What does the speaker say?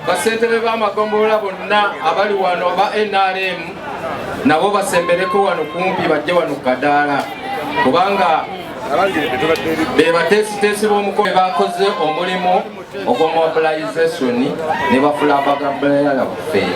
Bassentebe b'amagombolola bonna abali wano ba NRM nabo basembereko wano kumpi, bajje wano kadaala, kubanga be bateesiteesi b'omukolo, bakoze omulimu ogwa mobilization ne bafulabagabala baffe.